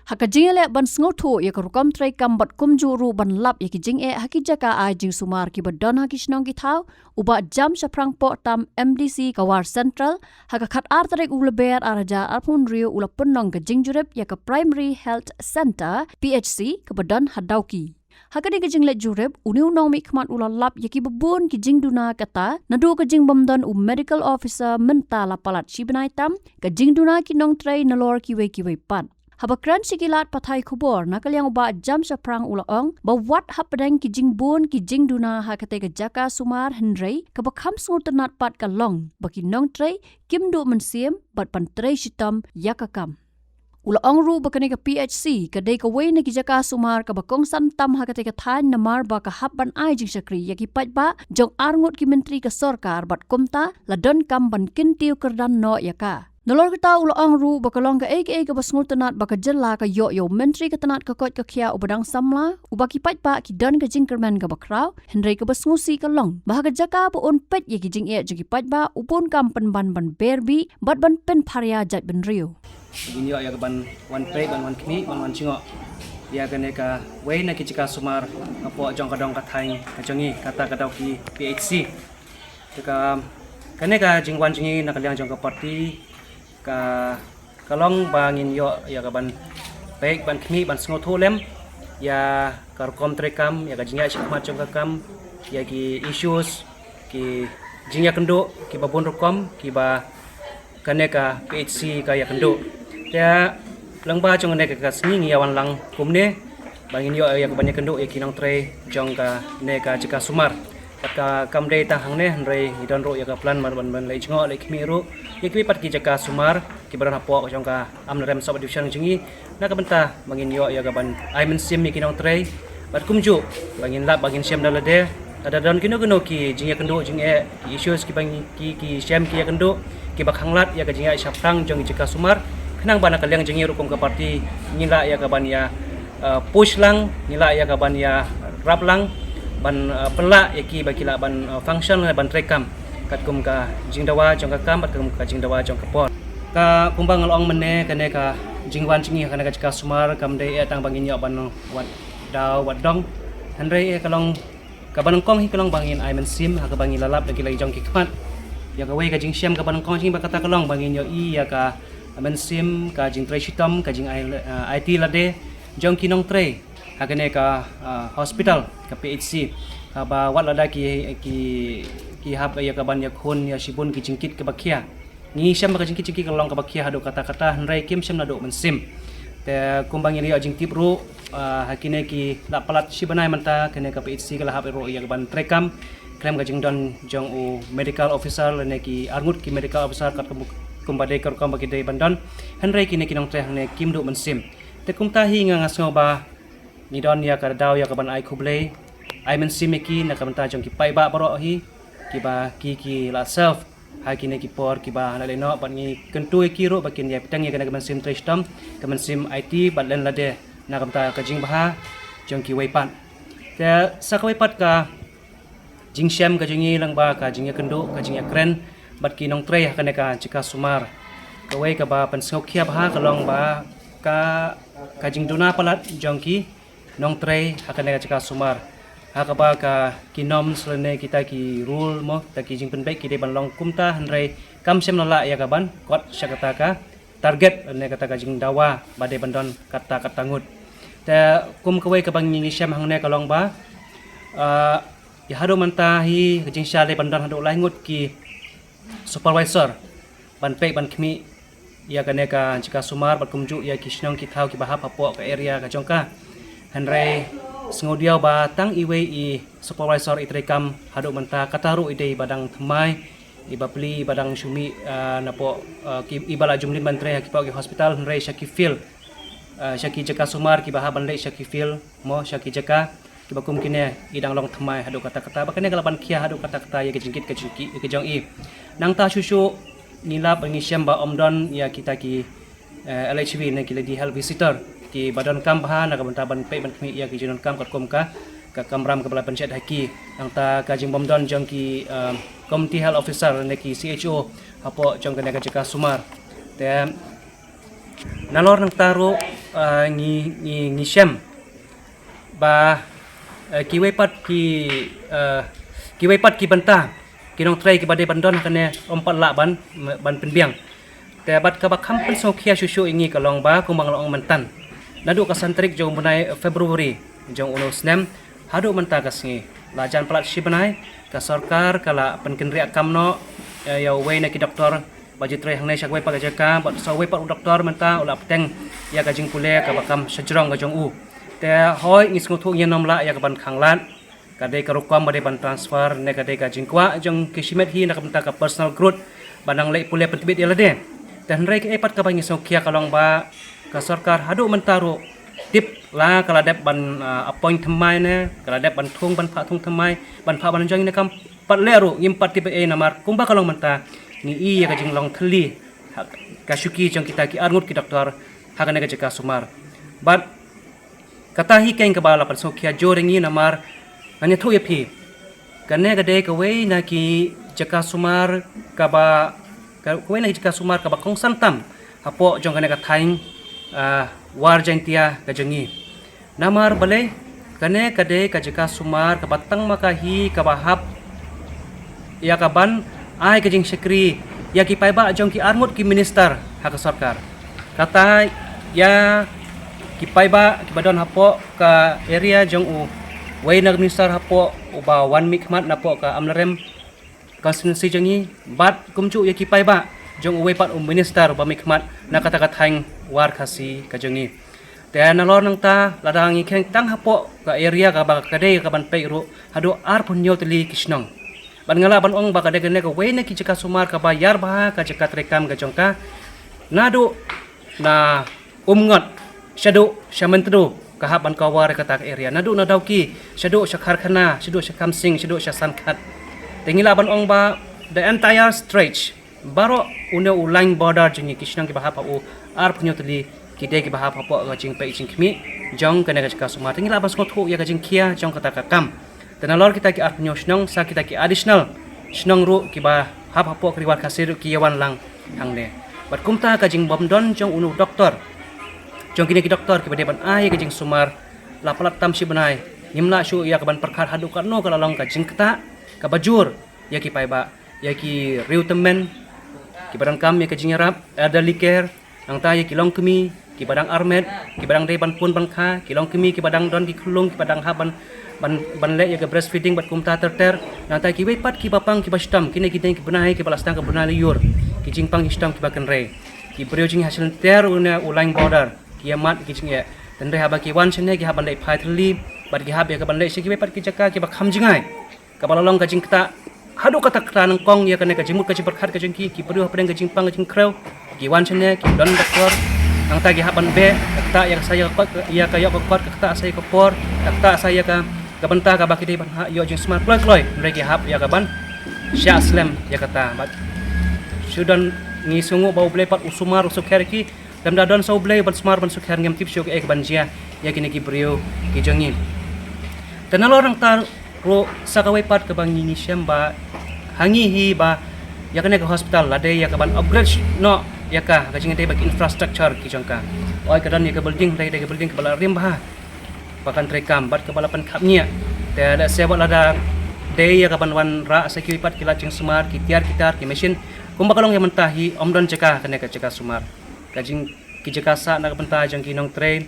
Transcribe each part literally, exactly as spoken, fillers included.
Ha ka jingïaleh ban sngewthuh ïa ka rukom treikam bad kumjuh ruh ban lap ïa ki jingeh ha ki jaka ai jingsumar kiba don ha ki shnong ki thaw, u Bah Jamshaphrang Pohtam, M D C ka War Central, ha ka khatar tarik u Lber arhajar arphew hynriew u la pynlong ka jingjurip ïa ka Primary Health Centre, P H C, kaba don ha Dawki. Ha kane ka jingleit jurip, une u nongmihkhmat u la lap ïa kiba bun ki jingduna kata, naduh ka jingbymdon u medical officer mynta la palat shi bnai tam, ka jingduna ki nongtrei nalor kiwei kiwei pat. Haba kren sha ki lad pathai khubor na ka liang u Bah Jamshaphrang u la ong ba wat hapdeng ki jingbun ki jingduna ha katei ka jaka sumar, hynrei kaba kham sngewtynnat pat ka long ba ki nongtrei kim duh mynsiem bad ban trei shitom ïa ka kam. U la ong ruh ba kane ka P H C ka dei kawei na ki jaka sumar kaba kongsan tam ha katei ka thaiñ namar ba ka hap ban ai jingshakri ïa ki paidbah jong arngut ki myntri ka sorkar bad kumta la donkam ban kyntiew kyrdan noh ïa ka. Nalor kata u la ong ruh ba ka long kaei kaei kaba sngewtynnat ba ka jylla ka ïoh ïa u Myntri ka tnat ka koit ka khiah uba dang samla, uba ki paidbah ki don ka jingkyrmen kaba khraw, hynrei kaba sngewsih ka long ba ha ka jaka ba un peit ïa ki jingeh jong ki paidbah, u bun kam pynban ban ber bih bad ban pynpharia jaitbynriew. Ngin ïoh ïa ka ban wan peit, ban wan khmih, ban wan jngoh ïa kane kawei na ki jaka sumar hapoh jong ka dong ka thaiñ ka jong ngi, kata ka Dawki P H C. Te ka, kane ka jingwan jong ngi na ka liang jong ka party ka, ka long ba ngin ïoh ïa ka ban peit, ban khmih, ban sngewthuh lem ïa ka rukom treikam, ïa ka jingïaid shakhmat jong ka kam, ïa ki issues, ki jingïakynduh kiba bun rukom kiba kane ka P H C ka ïakynduh. Te lyngba jong kane ka sngi ngi ïa wan lang kumne ba ngin ïoh ïa ka ban ïakynduh ïa ki nongtrei jong kane ka jaka sumar. Bad ka kam dei tang hangne, hynrei ngi don ruh ïa ka plan ban, ban, ban leit jngoh, leit khmih ruh ïa kiwei pat ki jaka sumar kiba don hapoh jong ka Amlarem Sub-Division jong ngi, na ka bynta ba ngin ïoh ïa ka ban ai mynsiem ïa ki nongtrei bad kumjuh ba ngin lap, ba ngin shem da lade lada don kino kino ki jingïakynduh jingeh, ki issues kiba ngi, ki, ki shem ki ïakynduh kiba khanglad ïa ka jingïaid shaphrang jong ki jaka sumar, khnang ba na ka liang jong ngi ruh kum ka party ngi lah ïa ka ban ïa, uh, push lang, ngi lah ïa ka ban ïarap lang ban, uh, pynlah ïa ki ba ki lah ban, uh, function, ban treikam katkum ka jingdawa jong ka kam, katkum ka jingdawa jong ka por. Ka, kumba nga la ong mynne, kane ka jingwan jong ngi ha kane ka jaka sumar kam dei eh tang ba ngin ïoh ban wad daw wad dong, hynrei eh ka long, kaba nyngkong hi ka long ba ngin ai mynsiem ha kaba ngi la lap da ki la ki jong ki khmat. Ïa kawei ka jingshem kaba nyngkong jong ngi ba kata ka long ba ngin ïohi ïa ka mynsiem, ka jingtrei shitom, ka jingai, uh, aiti lade jong ki nongtrei ha kane ka, uh, hospital, ka P H C, kaba wat lada ki, ki, ki hap ïa ka ban ïakhun ïa shibun ki jingkit kaba khia. Ngi shem ba ka jingkit jingkit ka long kaba khia haduh katta katta, hynrei kim shem naduh mynsiem. Te kumba ngi la ïoh jingtip ruh, ah, ha kine ki la palat shi bnai mynta, kane ka P H C ka la hap ruh ïa ka ban treikam khlem ka jingdon jong u medical officer lane ki arngut ki medical officer katkum, kumba dei ka rukom ba ki dei ban don. Hynrei kine ki nongtrei hangne kim duh mynsiem. Te kumta hi nga, nga sngew ba ngi don ïa ka daw ïa ka ban ai khublei, ai mynsiem ïa ki na ka bynta jong ki paidbah baroh hi kiba ki, ki la serve ha kine ki por kiba la leit noh, bad ngi kyntu ïa ki ruh ba kin ïa pdiang ïa kane ka mynsiem trei shitom, ka mynsiem aiti bad len lade na ka bynta ka jingbha jong kiwei pat. Te sa kawei pat ka jingshem ka jong ngi lyngba ka jingïakynduh, ka jingïakren bad ki nongtrei ha kane ka jaka sumar. Kawei kaba pynsngewkhia bha ka long ba ka, ka jingduna palat jong ki nongtrei ha kane ka jaka sumar, ha kaba ka, ki norms lane kita ki rule mo, kita ki jingpynbeit ki dei ban long kumta, hynrei kam shym la lah ïa ka ban kot sha kata ka target lane kata ka jingdawa ba dei ban don katta katta ngut. Te kum kawei kaba ngi, ngi shem hangne ka long ba, ah, ïa haduh mynta hi ka jingshai dei ban don haduh lai ngut ki supervisor ban peit ban khmih ïa kane ka jaka sumar bad kumjuh ïa ki shnong ki thaw kiba hap hapoh ka area ka jong ka. Hynrei sngewdiaw ba tang iwei i supervisor i treikam haduh mynta, kata ruh i dei ba dang thymmai, i bapli, i ba dang shu mih, ah, napoh, ah, ki, i ba la jumlin ban trei ha kipoh ki hospital, hynrei sha ki field, ah, sha ki jaka sumar kiba hap ban leit sha ki field mo, sha ki jaka kiba kum kine i dang long thymmai haduh katta katta, ba kane ka lah ban khia haduh katta katta ïa ka jingkit ka jingkit ka jong i. Nangta shuh shuh ngi lap ngi shem ba ym don ïa kita ki, eh, L H V ne ki lady health visitor kiba donkam bha na ka bynta ban peit ban khmih ïa ki jingdonkam katkum ka, ka kamram kaba la pynjot ha ki. Nangta ka jingbymdon jong ki, eh, community health officer ne ki C H O hapoh jong kane ka jaka sumar. Te nalor nangta ruh Ah, ngi, ngi, ngi shem ba, eh, kiwei pat ki, eh, kiwei pat ki bynta ki nongtrei kiba dei ban don ha kane ym pat lah ban, ban pynbiang. Te bad kaba kham pynsngewkhia shuh shuh ïa ngi ka long ba kumba nga la ong myntan, naduh ka san tarik jong u bnai February jong une u snem haduh mynta ka sngi, la jan palat shi bnai, ka sorkar ka la pynkynriah kam noh, eh, ïa uwei na ki doktor ba ju trei hangne sha kawei pat ka jaka, bad sa uwei pat u doktor mynta u la bteng ïa ka jingpule kaba kam shajrong ka jong u. Te hooid, ngi sngewthuh ngi nym lah ïa kaban khanglad, ka dei ka rukom ba dei ban transfer ne ka dei ka jingkwah jong ki shimet hi na ka bynta ka personal growth ba nang leh pule pyntbit ïa lade. Te hynrei kaei pat kaba ngi sngewkhia ka long ba ka sorkar haduh mynta ruh tip la ka la dep ban, ah, appoint thymmai ne ka la dep ban thung ban phah thung thymmai ban phah ban jong ne kam pat leh ruh ngim pat tip ei namar kumba ka long mynta ngi i ïa ka jinglong thylli ha ka shuki jong kita ki arngut ki doktor ha kane ka jaka sumar. Bad kata hi keiñ kaba la pynsngewkhia jur ïa ngi namar ngan ïathuh ïa phi, kane ka dei kawei na ki jaka sumar kaba, ka, kawei na ki jaka sumar kaba kongsan tam hapoh jong kane ka thaiñ, ah, War Jaintia ka jong ngi. Namar balei, kane ka dei ka jaka sumar kaba tang ma ka hi kaba hap ïa kaban ai ka jingshakri ïa ki paidbah jong ki arngut ki minister ha ka sorkar. Kata ïa ki paidbah kiba don hapoh ka area jong uwei na minister hapoh uba wan mihkhmat napoh ka Amlarem constituency jong ngi, bad kumjuh ïa ki paidbah jong uwei pat u minister uba mihkhmat na kata ka thaiñ War Khasi ka jong ngi. Te nalor nangta lada ngi kheiñ tang hapoh ka area kaba ka dei kaban peit ruh haduh arphew hynñiew tylli ki shnong. Bad nga lah ban ong ba ka dei kane kawei na ki jaka sumar kaba ïar bha ka jaka treikam ka jong ka. Naduh na Umngot shaduh sha Myntdu ka hap ban cover kata ka area. Naduh na Dawki shaduh sha Kharkhana, shaduh sha Khamsing, shaduh sha Sankat. Te ngi lah ban ong ba the entire stretch baroh une u line border jong ngi, ki shnong kiba hap ha u arphew hynñiew tylli ki dei kiba hap hapoh ka jingpeit jingkhmih jong kane ka jaka sumar. Te ngi lah ban sngewthuh ïa ka jingkhia jong kata ka kam. Te nalor kita ki arphew hynñiew shnong sa kita ki additional shnong ruh kiba hap hapoh ka Ri War Khasi ruh ki ïa wan lang hangne. Bad kumta ka jingbym don jong une u doktor jong kine ki doktor kiba dei ban ai ka jingsumar la palat tam shi bnai. Ngim lah shuh ïa kaban pyrkhat haduh katno ka la long ka jingktah kaba jur ïa ki paidbah, ïa ki riewtymmen kiba donkam ïa ka jingïarap, elderly care, nangta ïa ki longkmie kiba dang armet, kiba dang dei ban pun ban kha, ki longkmie kiba dang don ki khyllung kiba dang hap ban, ban, ban leh ïa ka breastfeeding bad kumta ter ter. Nangta kiwei pat kiba pang kiba shitom, kine ki dei ki bnai kiba la sdang ka bnai lyiur, ki jingpang ki shitom kiba kynrei. Ki briew jong ngi ha shilynter une u line border ki ïa mad ki jingeh. Te hynrei haba ki wan shane ki hap ban leit phai thylli bad ki hap ïa kaban leit sha kiwei pat ki jaka kiba kham jngai, kaba la long ka jingktah haduh katta katta nyngkong ïa kane ka jingmut ka jingpyrkhat ka jong ki, ki briew hapdeng ka jingpang ka jingkhrew. Ki wan shane ki don doktor, nangta ki hap ban beh, ka ktah ïa ka sa ïa ka kot, ïa ka ïoh ka kot, ka ktah sa ïa ka por, ka ktah sa ïa ka, ka bynta kaba ki dei ban hap ïoh jingsumar kloi kloi, hynrei ki hap ïa kaban shah slem ïa kata. Bad shu don, ngi sngewnguh ba U Blei pat u sumar u sukher ïa ki. Lymda don sa U Blei ban sumar ban sukher, ngim tip shuh kaei kaban jia ïa kine ki briew ki jong ngi. Te nalor nangta ruh sa kawei pat kaba ngi, ngi shem ba ha ngi hi ba ïa kane ka hospital la dei ïa kaban upgrade noh ïa ka, ka jingdei ba ki infrastructure ki jong ka. Oi, ka don ïa ka building, dei, dei ka building kaba la rim bha, ba kan treikam bad kaba la pynkhapngiah. Te lehse wat lada dei ïa kaban wanrah sa kiwei pat ki lad jingsumar, ki tiar ki tar, ki machine, kumba ka long ïa mynta hi, ym don jaka kane ka jaka sumar. Ka jing, ki jaka sah na ka bynta jong ki nongtrei,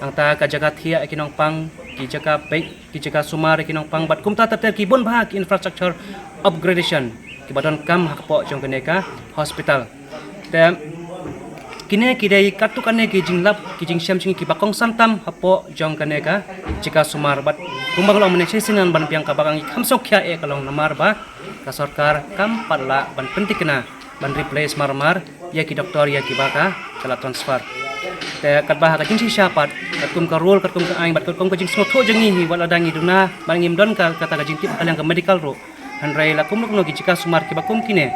nangta ka jaka thiah ïa ki nongpang, ki jaka peit, ki jaka sumar ïa ki nongpang, bad kumta ter ter ki bun bha ki infrastructure upgradation kiba donkam ha kpoh jong kane ka hospital. Te kine ki dei katto katne ki jinglap, ki jingshem jong ngi kiba kongsan tam hapoh jong kane ka jaka sumar, bad kumba nga la ong mynne, shisien ngan ban biang kaba ngi kham sngewkhia eh ka long namar ba ka sorkar kam pat lah ban pynthikna ban replace mar mar ïa ki doktor ïa kiba ka, ka la transfer. Te katba ha ka jingshisha pat, katkum ka rule, katkum ka aiñ bad katkum ka jingsngewthuh jong ngi hi, wat lada ngi duna bad ngim don ka, kata ka jingtip ha ka liang ka medical ruh, hynrei la kumno kumno ki jaka sumar kiba kum kine,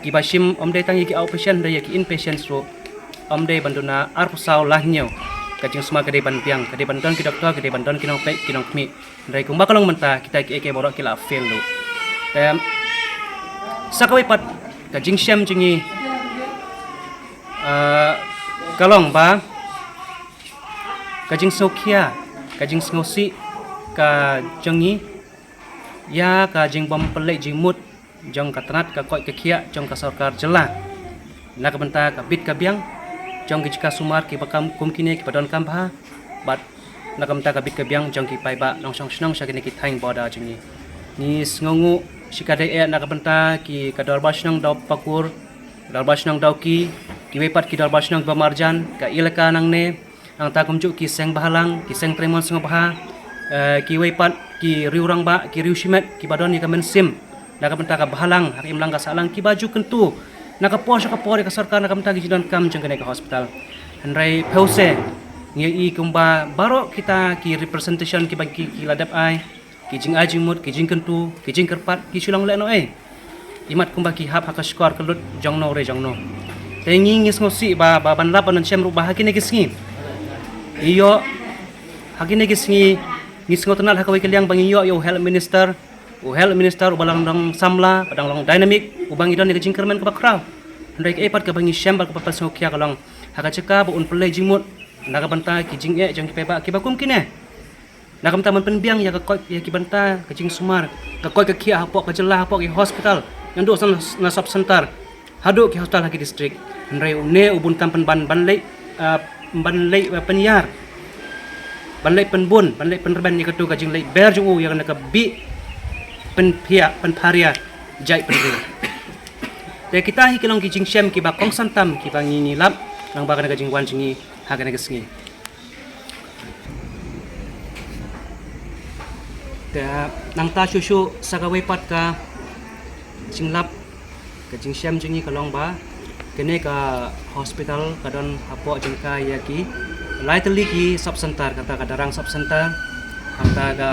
kiba shim ym dei tang ïa ki outpatient, hynrei ïa ki inpatients ruh ym dei ban duna arphew saw laihynñiew. Ka jingsumar ka dei ban biang, ka dei ban don ki doktor, ka dei ban don ki nongpeit, ki nongkhmih. Hynrei kumba ka long mynta, kita kiei kiei baroh ki la fail ruh. Te sa kawei pat ka jingshem jong ngi, ah, ka long ba Ka jingsngewkhia, ka jingsngewsih ka jong ngi ïa ka jingbym pynleit jingmut jong ka tnat ka koit ka khiah jong ka sorkar jylla na ka bynta ka bit ka biang jong ki jaka sumar kiba kam kum kine kiba donkam bha, bad na ka bynta ka bit ka biang jong ki paidbah nongshong shnong sha kine ki thaiñ border jong ngi. Ngi sngewnguh shikatdei eh na ka bynta ki ka dorbar shnong Dawpakur, dorbar shnong Dawki, kiwei pat ki dorbar shnong ba marjan, ka Elaka nangne, nangta kumjuh ki seng bhalang, ki seng trei mon sngewbha, eh, kiwei pat ki riew rangbah, ki riew shimet kiba don ïa ka mynsiem na ka bynta ka bhalang ha ka imlang ka sahlang, kiba ju kyntu na ka por sha ka por ïa ka sorkar na ka bynta ki jingdonkam jong kane ka hospital. Hynrei phewse ngi ïohi kumba baroh kita ki representation kiba ki, ki la dep ai, ki jingai jingmut, ki jingkyntu, ki jingkyrpad, ki shu long lehnohei. Imat kumba ki hap ha ka shkor ka lut jongno re jongno. Te ngi ngi sngewsih ba, ba ban lap ban shem ruh ba ha kine ki sngi ngi ïoh, ha kine ki sngi ngi sngewtynnat ha kawei ka liang ba ngi ïoh ïa u health minister, u health minister uba dang long samla, ba dang long dynamic, uba ngi don ïa ka jingkyrmen kaba khraw. Hynrei kaei pat kaba ngi shem bad kaba pynsngewkhia ka long ha ka jaka ba un pynleit jingmut na ka bynta ki jingeh jong ki paidbah kiba kum kine. Na ka bynta ban pynbiang ïa ka koit, ïa ki bynta ka jingsumar ka koit ka khiah hapoh ka jylla, hapoh ki hospital, naduh na, na sub center haduh ki hospital ha ki district. Hynrei une u bun tam pynban ban leit, ah, ban leit, ah, pynïar, ban leit pynbun, ban leit pynrben ïa katu ka jingleit ber jong u ïa kane ka bih pynphiah pynpharia jait pynriew. Te kita hi ki long ki jingshem kiba kongsan tam kiba ngi ngi lap lyngba kane ka jingwan jong ngi ha kane ka sngi. Te nangta shuh shuh sa kawei pat ka jinglap, ka jingshem jong ngi ka long ba kane ka hospital ka don hapoh jong ka ïa ki lai tylli ki sub center, kata ka Darrang sub center, kata ka,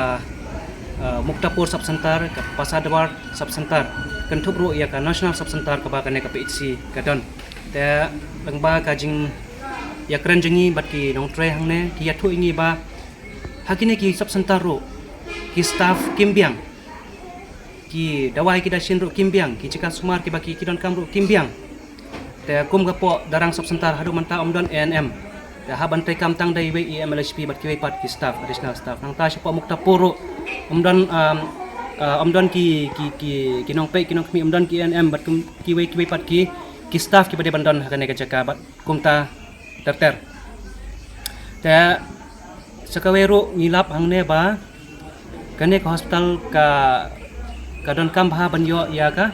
eh, Muktapur sub center, ka Pasadwar sub center, kynthup ruh ïa ka national sub center kaba kane ka P H C ka don. Te lyngba ka jing ïakren jong ngi bad ki nongtrei hangne, ki ïathuh ïa ngi ba ha kine ki sub center ruh ki staff kim biang, ki dawai ki dashin ruh kim biang, ki jaka sumar kiba ki, ki donkam ruh kim biang. Te kum ka poh Darrang sub center haduh mynta ym don A N M. Te hap ban trei kam tang da iwei i M L H P bad kiwei pat ki staff, additional staff. Nangta shapoh Muktapur ruh ym don, um, uh, ym don ki, ki, ki, ki nongpeit, ki nongkhmih, ym don ki A N M bad kum, kiwei, kiwei pat ki, ki staff kiba dei ban don ha kane ka jaka bad kumta ter ter. Te sa kawei ruh ngi lap hangne ba kane ka hospital ka, ka donkam bha ban ïoh ïa ka,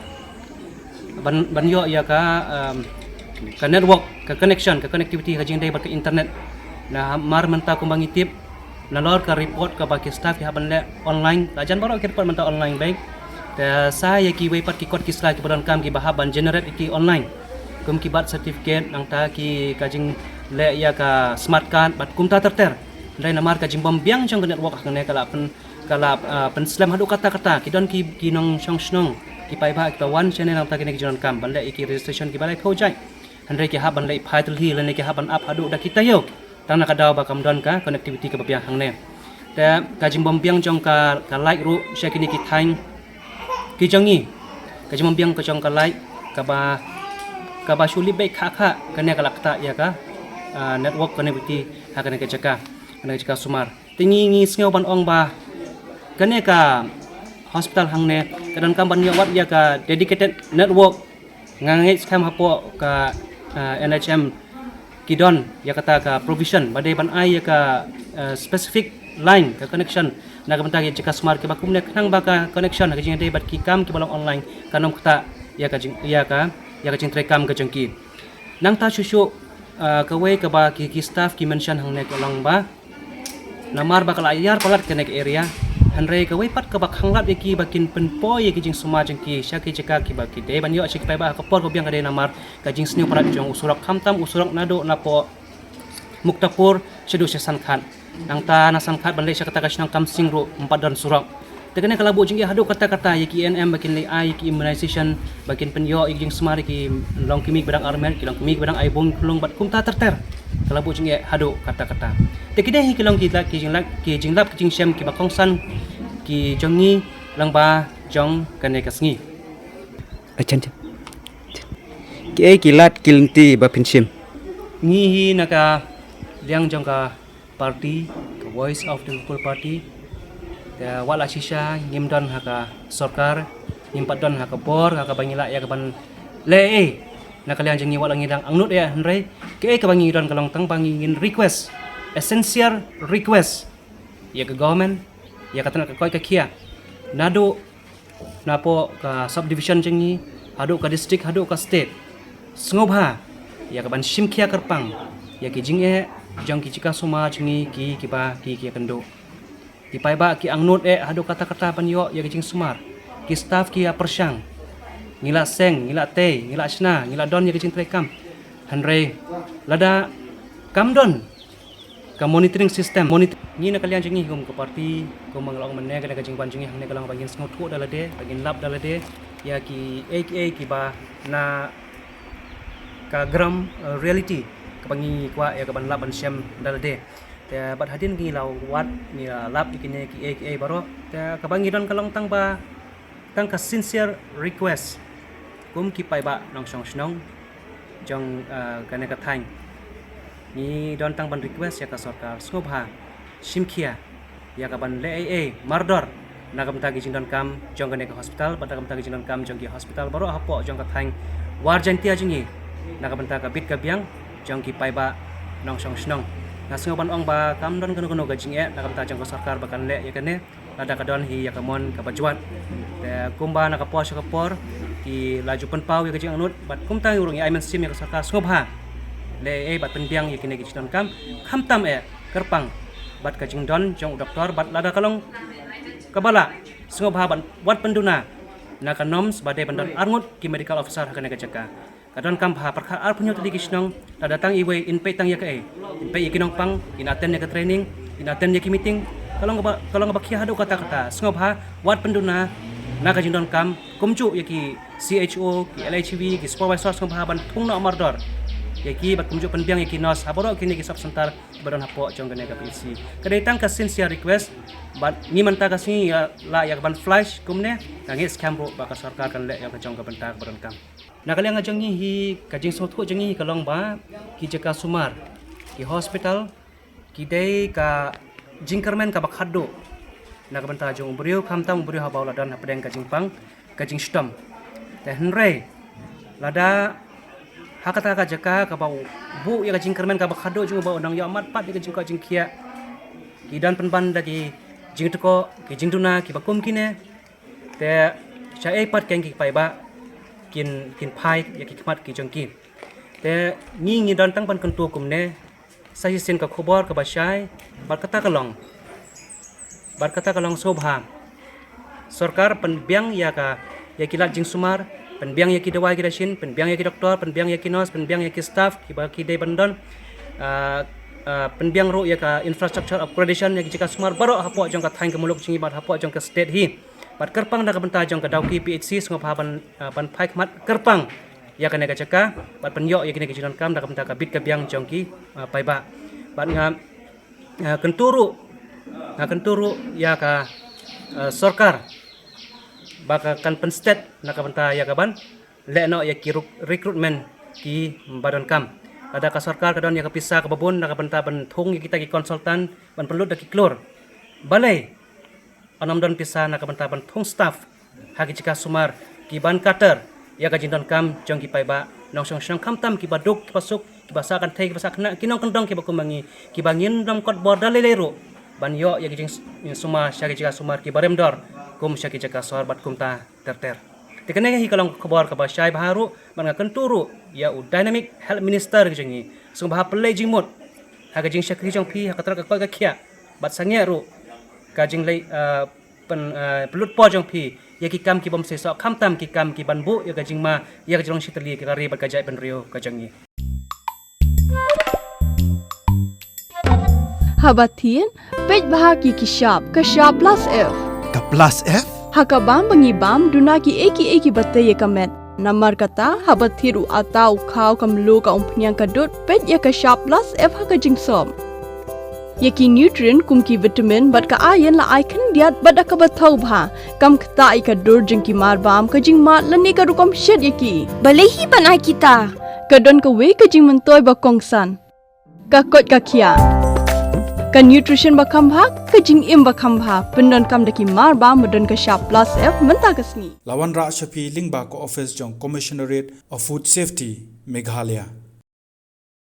ban, ban ïoh ïa ka, um, ka network, ka connection, ka connectivity, ka jingïadei bad ka internet. Namar mynta kumba ngi tip, nalor ka report kaba ki staff ki hap ban leh online, la jan baroh ki report mynta online beit. Te sa ïa kiwei pat ki kot ki sla kiba donkam kiba hap ban generate ïa ki online, kum ki birth certificate, nangta ki, ka jingleh ïa ka smart card bad kumta ter ter. Hynrei namar ka jingbym biang jong ka network hangne ka la pyn, ka la, ah, pynslem haduh katta katta. Ki don ki, ki nongshong shnong, ki paidbah kiba wan shane nangta kine ki jingdonkam ban leh ïa ki registration kiba lai khaw jait. Hynrei ki hap ban leit phai tylli lane ki hap ban ap haduh da ki taïew tang na ka daw ba kam don ka connectivity kaba biang hangne. Te ka jingbym biang jong ka, ka light ruh sha kine ki thaiñ ki jong ngi, ka jingbym biang ka jong ka light kaba, kaba shu lip beit kha kha, kane ka la ktah ïa ka, ah, network connectivity ha kane ka jaka, kane ka jaka sumar. Te ngi ngi sngew ban ong ba kane ka hospital hangne ka donkam ban ïoh wat ïa ka dedicated network. Nga ngeit skhem hapoh ka, ah, N H M ki don ïa kata ka provision ba dei ban ai ïa ka, ah, specific line, ka connection na ka bynta ki jaka sumar kiba kumne, khnang ba ka connection ha ka jingïadei bad ki kam kiba long online kan ym ktah ïa ka jing, ïa ka, ïa ka jingtreikam ka jong ki. Nangta shuh shuh, ah, kawei kaba ki, ki staff ki mention hangne ka long ba namar ba ka la ïar palat kane ka area, hynrei kawei pat kaba khanglad ïa ki ba kin pynpoi ïa ki jingsumar jong ki sha ki jaka kiba ki dei ban ïoh sha ki paidbah ha ka por kaba biang ka dei namar ka jingsniew palat jong u surok, khamtam u surok naduh napoh Muktapur shaduh sha Sangkhat. Nangta na Sangkhat ban leit sha kata ka shnong Kamsing ruh ym pat don surok. Te kane ka la buh jingeh haduh katta katta ïa ki A N M ba kin leit ai ïa ki immunization, ba kin pynïoh ïa ki jingsumar ïa ki longkmie kiba dang armet, ki longkmie kiba dang ai bun khunlung bad kumta ter ter. Ka la buh jingeh haduh katta katta. Te kine hi ki long ki la, ki jinglap, ki jinglap ki jingshem kiba kongsan ki jong ngi lyngba jong kane ka sngi. Achan chan. Kiei ki lad ki lynti ba phin shim? Ngi hi na ka liang jong ka Party, ka Voice of the People Party. Te wat la shisha ngim don ha ka sorkar, ngim pat don ha ka bor ha kaba ngi lah ïa kaban leh ei na ka liang jong ngi, wat la ngi dang angnud ïa, hynrei kaei kaba ngi don ka long tang ba ngi ngin request, a sincere request ïa ka government, ïa ka tnat ka koit ka khiah, naduh napoh ka subdivision jong ngi haduh ka district haduh ka state, sngewbha ïa kaban shim khia kyrpang ïa ki jingeh jong ki jaka sumar jong ngi, ki kiba ki ki ïakynduh. Ki paidbah ki angnud eh haduh katta katta ban ïoh ïa ki jingsumar. Ki staff ki ïa pyrshang. Ngi la seng, ngi la tei, ngi la shna, ngi la don ïa ki jingtrei kam. Hynrei lada kam don ka monitoring system, monitor, ngi na ka liang jong ngi kum ka party, kum ba nga la ong mynne, ka dei ka jingwan jong ngi hangne ka long ba ngin sngewthuh da lade, ba ngin lap da lade ïa kiei kiei kiba na ka ground, eh, reality kaba ngi kwah ïa kaban lap ban shem da lade. Te bad hadien ngi la wad, ngi la lap ïa kine kiei kiei baroh. Te kaba ngi don ka long tang ba tang ka sincere request kum ki paidbah nongshong shnong jong, eh, kane ka thaiñ. Ngi don tang ban request ïa ka sorkar, sngewbha shim khia ïa kaban leh ei ei mardor na ka bynta ki jingdonkam jong kane ka hospital bad na ka bynta ki jingdonkam jong ki hospital baroh hapoh jong ka thaiñ War Jaintia jong ngi, na ka bynta ka bit ka biang jong ki paidbah nongshong shnong. Nga sngew ban ong ba kam don kano kano ka jingeh na ka bynta jong ka sorkar ba kan leh ïa kane lada ka don hi ïa ka mon kaba jwat. Te kumba na ka por sha ka por ki la ju pynpaw ïa ka jingangnud bad kumta ngi ruh ngi ai mynsiem ïa ka sorkar, sngewbha leh ei ei bad pynbiang ïa kine ki jingdonkam, khamtam eh kyrpang bad ka jingdon jong u doktor bad lada ka long kaba lah, sngewbha ban wat pynduna na ka NOMS ba dei ban don arngut ki medical officer ha kane ka jaka. Ka donkam bha pyrkhat arphew hynñiew tylli ki shnong, lada tang iwei in peit tang ïa kaei, in peit ïa ki nongpang, in attend ïa ka training, in attend ïa ki meeting. Ka long kaba, ka long kaba khia haduh katta katta. Sngewbha wat pynduna na ka jingdonkam, kumjuh ïa ki C H O, ki L H V, ki supervisor, sngewbha ban thung noh mardor ïa ki bad kumjuh pynbiang ïa ki nurse ha baroh kine ki sub center ba don hapoh jong kane ka P H C. Ka dei tang ka sincere request bad ngi mynta ka sngi ïa la ïa kaban flash kumne, nga ngeit skhem ruh ba ka sorkar kan leh ïa ka jong ka bynta kaba donkam. Na ka liang ka jong ngi hi, ka jingsngewthuh jong ngi hi ka long ba ki jaka sumar, ki hospital, ki dei ka jingkyrmen kaba khatduh na ka bynta jong u briew, khamtam u briew haba u la don hapdeng ka jingpang ka jingshitom. Te hynrei lada ha kata ka jaka kaba u buh ïa ka jingkyrmen kaba khatduh jong u ba u nang ïoh mat pat ïa ka jingkoit jingkhiah, ki don pynban da ki jingtkoh, ki jingduna kiba kum kine. Te shaei pat keiñ ki paidbah kin, kin phai ïa ki khmat ki jong ki. Te ngi ngi don tang ban kyntu kumne, sa shisien ka khubor kaba shai bad kata ka long, bad kata ka long sngewbha sorkar pynbiang ïa ka, ïa ki lad jingsumar, pynbiang ïa ki dawai ki dashin, pynbiang ïa ki doktor, pynbiang ïa ki nurse, pynbiang ïa ki staff kiba ki dei ban don. Ah, ah, pynbiang ruh ïa ka infrastructure upgradation ïa ki jaka sumar baroh hapoh jong ka thaiñ ka muluk jong ngi bad hapoh jong ka state hi. Bad kyrpang na ka bynta jong ka Dawki P H C sngewbha ban, ah, ban phai khmat kyrpang ïa kane ka jaka bad pynïoh ïa kine ki jingdonkam na ka bynta ka bit ka biang jong ki, ah, paidbah. Bad nga, ah, kyntu ruh, nga kyntu ruh ïa ka, ah, sorkar ba ka kan pynstet na ka bynta ïa kaban leh noh ïa ki ruk-, recruitment kiba donkam. Lada ka sorkar ka don ïa ka pisa kaba bun na ka bynta ban thung ïa kita ki consultant ban pynlut da ki klur, balei ym don pisa na ka bynta ban thung staff ha ki jaka sumar kiban cater ïa ka jingdonkam jong ki paidbah nongshong shnong, khamtam kiba duk kiba suk, kiba sah kynthei kiba sah khynnah, ki nongkyndong kiba kum ma ngi, kiba ngin ym kot bor da lei lei ruh ban ïoh ïa ki jing, jingsumar sha ki jaka sumar kiba rem dor kum sha ki jaka sor bad kumta ter ter. Te kane hi ka long ka khubor kaba shai bha ruh, bad nga kyntu ruh ïa u Dynamic Health Minister ka jong ngi, sngewbha pynleit jingmut ha ka jingshakri jong phi ha ka tnat ka koit ka khiah bad sangeh ruh ka jingleit, eh, pyn, eh, pynlut por jong phi ïa ki kam ki bym seisoh, khamtam ki kam kiban buh ïa ka jingma ïa ka jinglong shi tylli ka ri bad ka jaitbynriew ka jong ngi. Haba thied, peit bha ki ki shap, ka shap plus F. Ka plus F? Ha ka bam ba ngi bam, duna kiei kiei kiba tei ïa ka met. Namar kata, haba thied u atta, u khaw, ka mluh, ka umphniang, ka dud, peit ïa ka shap plus F ha ka jingsop. Ïa ki nutrient kum ki vitamin bad ka iron la ai khyndiat bad da kaba thaw bha. Kam ktah ïa ka dur jong ki mar bam, ka jingmad lane ka rukom shet ïa ki. Balei hi ban ai kita? Ka don kawei ka jingmyntoi ba kongsan. Ka koit ka khiah. Ka nutrition ba kham bha, ka jingim ba kham bha, pyndonkam da ki mar ba, ba don ka shap plus F mynta ka sngi. La wanrah sha phi lyngba ka office jong Commissionerate of Food Safety, Meghalaya.